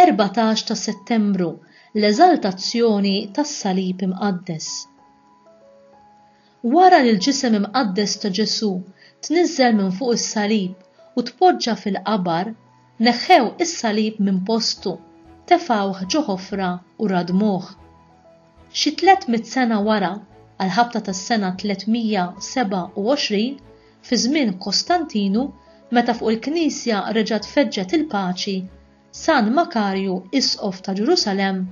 14 ta' Settembru, l-Eżaltazzjoni tas-Salib Imqaddes. Wara li l-ġisem imqaddes ta' Ġesù tniżżel minn fuq is-salib u tpoġġa fil-qabar, neħħew is-salib minn postu, tefgħuh ġo ħofra u radmuh. Xi 300 sena wara, għall-ħabta tas-sena 327, fi żmien Kostantinu, meta fuq il-Knisja reġgħet feġġet il-paċi, San Makarju Isqof ta' Ġerusalemm,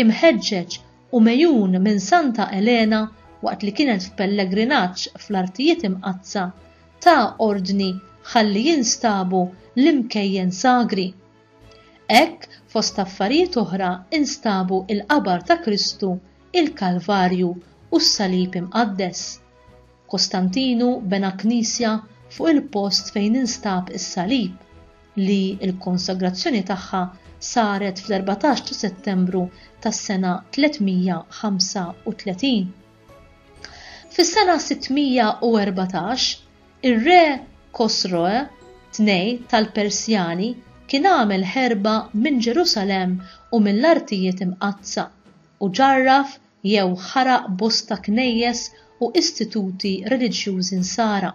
imħeġġeġ u megħjun minn Santa Elena waqt li kienet f'pellegrinaġġ fl-Artijiet Imqaddsa, ta ordni ħalli jinstabu l-imkejjen sagri. Hekk, fost affarijiet oħra, instabu l-qabar ta' Kristu, il-Kalvarju u s-Salib Imqaddes. Kostantinu bena knisja fuq il-post fejn instab is-salib, li l-konsagrazzjoni tagħha saret fl-14 ta' Settembru tas-sena 335. Fis-sena 614, ir-re Kosroe ii tal-Persjani kien għamel ħerba minn Ġerusalemm u mill-Artijiet Imqaddsa u ġarraf jew ħaraq bosta knejjes u istituti reliġjużi Nsara.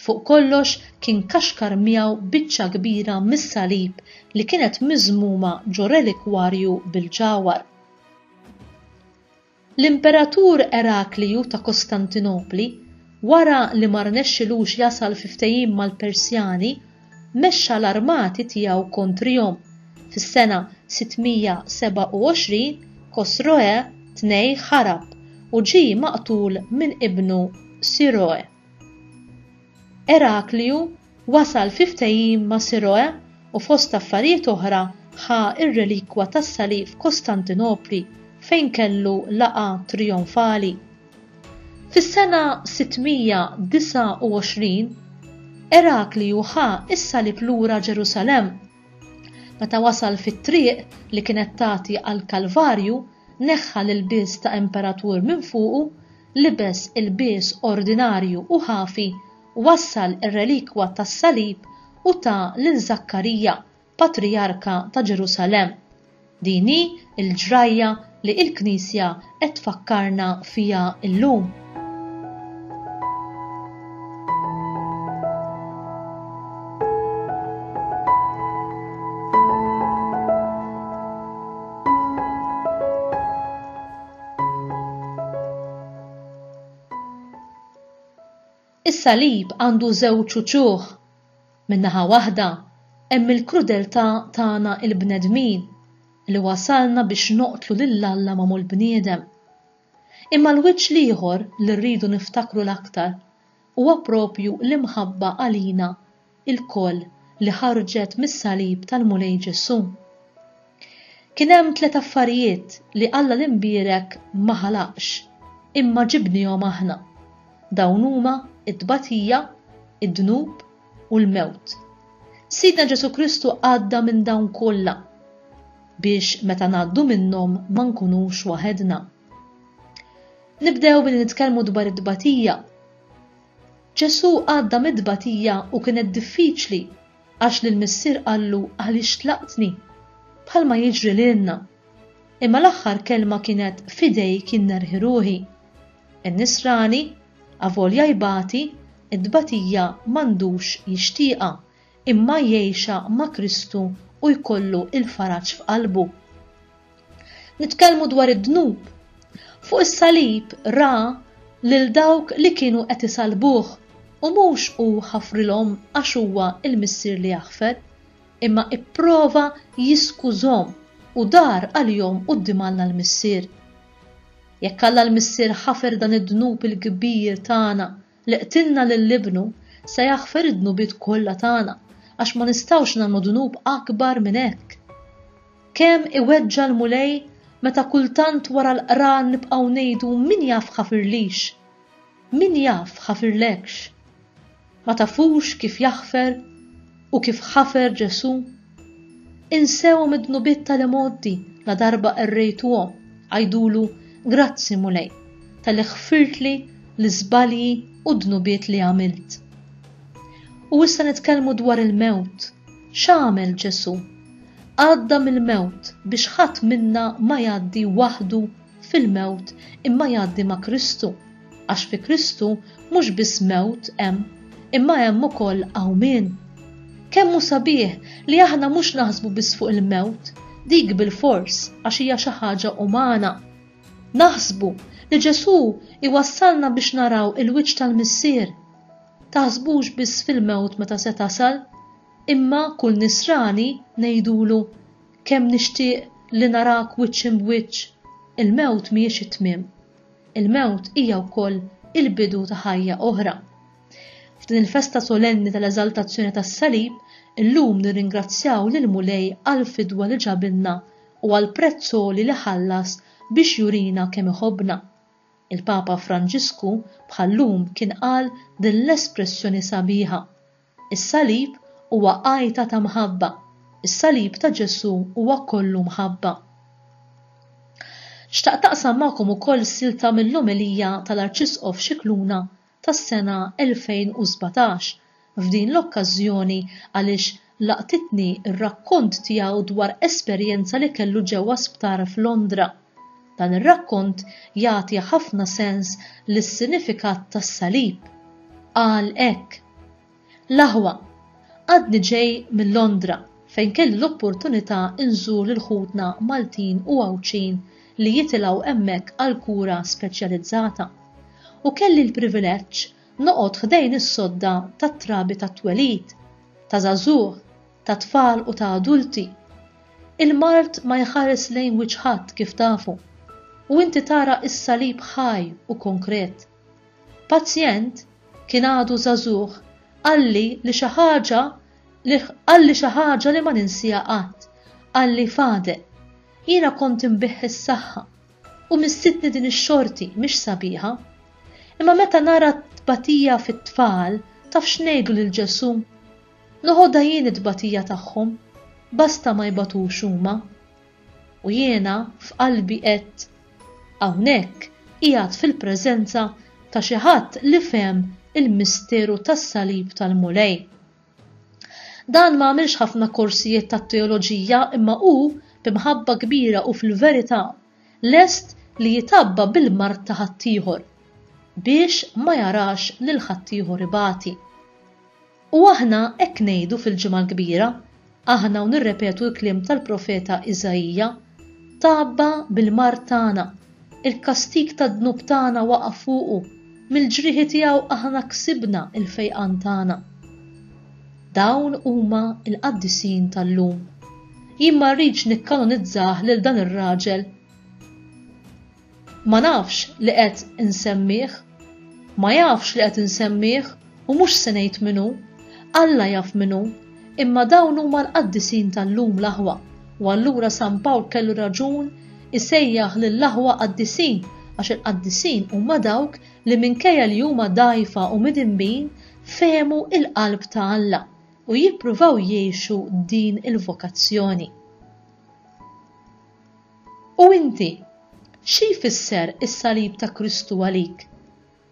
Fuq kollox kien kaxkar miegħu biċċa kbira mis-salib li kienet miżmuma ġo relikwarju bil-ġawhar. L-Imperatur Erakliju ta' Kostantinopli, wara li ma rnexxilux jasal fi ftehim mal-Persjani, mexxa l-armati tiegħu kontrihom. Fis-sena 627 Kosroe ii ħarab u ġie maqtul minn ibnu Siroe. Erakliju wasal fi ftehim ma' Siroe u fost affarijiet oħra ħa r-relikwa tas-salib f'Kostantinopli fejn kellu laqgħa trijonfali. Fis-sena 629, Erakliju ħa s-salib lura Ġerusalemm. Meta wasal fit-triq li kienet tagħti għall-Kalvarju, neħħa l-ilbies ta' imperatur minn fuqu, libes ilbies ordinarju u ħafi, wassal ir-relikwa tas-salib u ta lil Żakkarija, Patrijarka ta' Ġerusalemm. Din hi l-ġrajja li l-Knisja qed tfakkarna fiha llum. Is-salib għandu żewġ uċuħ. Minn naħa waħda, hemm il-krudeltà tagħna l-bnedmin li wasalna biex noqtlu lil Alla magħmul bniedem. Imma l-wiċċ l-ieħor li rridu niftakru l-aktar huwa proprju l-imħabba għalina lkoll li ħarġet mis-salib tal-Mulej Ġesù. Kien hemm tlett affarijiet li Alla l-Imbierek ma ħalaqx, imma ġibnihom aħna. Dawn huma t-tbatija, id-dnub u l-mewt. Sidna Ġesù Kristu għadda minn dawn kollha biex meta ngħaddu minnhom ma nkunux waħedna. Nibdew billi nitkellmu dwar it-tbatija. Ġesù għadda mit-tbatija u kienet diffiċli għax lill-Missier qallu għaliex tlaqtni? Bħalma jiġri lilna. Imma l-aħħar kelma kienet f'idejk jien nerħi ruħi. In-Nisrani, avolja jbati, it-tbatija m'għandux jixtieqha imma jgħixha ma' Kristu u jkollu l-faraġ f'qalbu. Nitkellmu dwar id-dnub. Fuq is-salib ra lil dawk li kienu qed isallbuh u mhux hu ħafrilhom għax huwa l-Missier li jaħfer, imma ipprova jiskużhom u dar għalihom quddiem Alla l-Missier. Jekk Alla l-Missier ħafer dan id-dnub il-kbir tagħna li qtilna lil Ibnu, se jaħfer id-dnubiet kollha tagħna għax ma nistgħux nagħmlu dnub akbar minn hekk. Kemm iweġġa' l-Mulej meta kultant wara l-qrar nibqgħu ngħidu min jaf ħafirlix, min jaf ħafirlekx. Ma tafux kif jaħfer u kif ħafer Ġesù? Insewhom id-dnubiet tal-imgħoddi ladarba qerrejtuhom, għidulu grazzi Mulej talli ħfirtli l-iżbalji u d-dnubiet li għamilt. U issa nitkellmu dwar il-mewt. X'għamel Ġesù? Għadda mill-mewt biex ħadd minna ma jgħaddi waħdu fil-mewt imma jgħaddi ma' Kristu, għax fi Kristu mhux biss mewt hemm, imma hemm ukoll qawmien. Kemm hu sabiħ li aħna mhux naħsbu biss fuq il-mewt, dik bilfors għax hija xi ħaġa umana. Naħsbu li Ġesù jwassalna biex naraw il-wiċċ tal-Missier. Taħsbux biss fil-mewt meta se tasal, imma kull nisrani ngħidulu, Kemm nixtieq li narak wiċċ imb'wiċċ. Il-mewt mhijiex it-tmiem. Il-mewt hija wkoll il-bidu ta' ħajja oħra. F'din il-festa solenni tal-Eżaltazzjoni tas-Salib, illum nirringrazzjaw lill-Mulej għall-fidwa li ġabilna u għall-prezz għoli li ħallas biex jurina kemm iħobbna. Il-Papa Franġisku bħal-lum kien qal din l-espressjoni sabiħa, Is-salib huwa għajta ta' mħabba, is-salib ta' Ġesù huwa kollu mħabba. Xtaqt naqsam magħkom ukoll silta mill-omelija tal-Arċisqof Scicluna tas-sena 2017 f'din l-okkażjoni għaliex laqtitni r-rakkont tiegħu dwar esperjenza li kellu ġewwa sptar f'Londra. Dan ir-rakkont jagħti ħafna sens lis-sinifikat tas-salib. Qal hekk, L-aħwa, għadni ġej minn Londra fejn kelli l-opportunità nżur lil ħutna Maltin u Għawdxin li jitilgħu hemmhekk għal kura speċjalizzata. U kelli l-privileġġ noqgħod ħdejn is-sodda tat-trabi tat-twelid, ta' żagħżugħ, ta' tfal u ta' adulti. Il-mard ma jħares lejn wiċċ ħadd kif tafu. U inti tara s-salib ħaj u konkret. Pazjent, kien għadu żagħżugħ, qalli li xi ħaġa li qalli xi ħaġa li ma ninsiha qatt. Qalli Fade, jiena kont inbigħ is-saħħa u missitni din ix-xorti mhix sabiħa. Imma meta nara t-tbatija fit-tfal, taf x'ngħidlu lil Ġesù? Noħodha jien it-tbatija tagħhom, basta ma jbatux huma. U jiena f'qalbi għedt, Hawnhekk qiegħed fil-preżenza ta' xi ħadd li fehem il-misteru tas-salib tal-Mulej. Dan ma għamilx ħafna korsijiet tat-teoloġija imma hu, bi mħabba kbira u fil-verità, lest li jitgħabba bil-mard ta' ħaddieħor, biex ma jarax lil ħaddieħor ibati. U aħna hekk ngħidu fil-Ġimgħa l-Kbira, aħna u nirrepetu l-kliem tal-profeta Iżaija, Tgħabba bil-mard tagħna, il-kastig tad-dnub tagħna waqa' fuqu, mill-ġrieħi tiegħu aħna ksibna l-fejqan tagħna. Dawn huma l-qaddisin tal-lum. Jien ma rridx nikkanonizzah lil dan ir-raġel. Ma nafx li qed insemmih, ma jafx li qed insemmih u mhux se ngħid min hu. Alla jaf min hu. Imma dawn huma l-qaddisin tal-lum l-aħwa. U allura San Pawl kellu raġun isejjaħ lill-aħwa qaddisin għax il-qaddisin huma dawk li minkejja li huma dgħajfa u midinbin fehmu l-qalb ta' Alla u jippruvaw jgħixu din il-vokazzjoni. U inti, xi jfisser is-salib ta' Kristu għalik,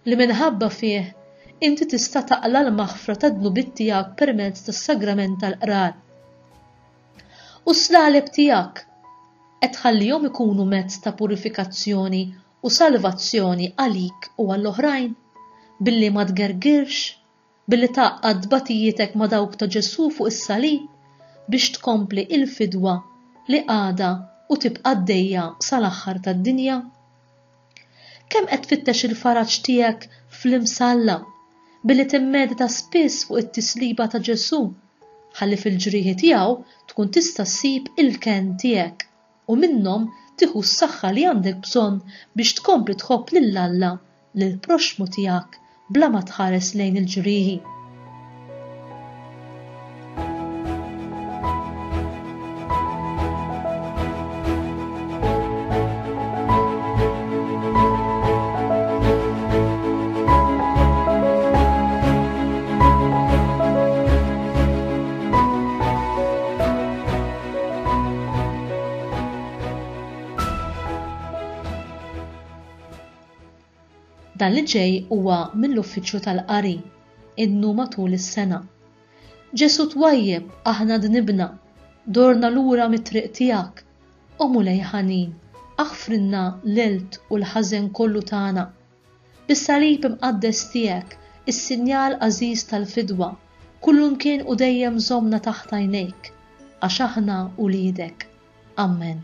li minħabba fih inti tista' taqla' l-maħfra tad-dnubiet tiegħek permezz tas-sagrament tal-qrar? U s-slaleb tiegħek, qed tħallihom ikunu mezz ta' purifikazzjoni u salvazzjoni għalik u għall-oħrajn, billi ma tgergirx, billi tgħaqqad tbatijietek ma' dawk ta' Ġesù fuq is-salib biex tkompli il-fidwa li għadha u tibqa' għaddejja sal-aħħar tad-dinja? Kemm qed tfittex il-faraġ tiegħek fl-imsalla billi timmedita spiss fuq it-tisliba ta' Ġesù ħalli fil-ġrieħi tiegħu tkun tista' ssib il-kenn tiegħek u minnhom tieħu s-saħħa li għandek bżonn biex tkompli tħobb lil Alla lill-proxxmu tiegħek bla ma tħares lejn il-ġrieħi. Dan li ġej huwa mill-Uffiċċju tal-Qari, Innu matul is-sena. Ġesù twajjeb, aħna dnibna. Dorna lura mit-triq tiegħek, o Mulej ħanin, aħfrilna l-għelt u l-ħażen kollu tagħna. Bis-salib imqaddes tiegħek, is-sinjal għażiż tal-fidwa, kullumkien u dejjem żommna taħt għajnejk, għax aħna uliedek. Ammen.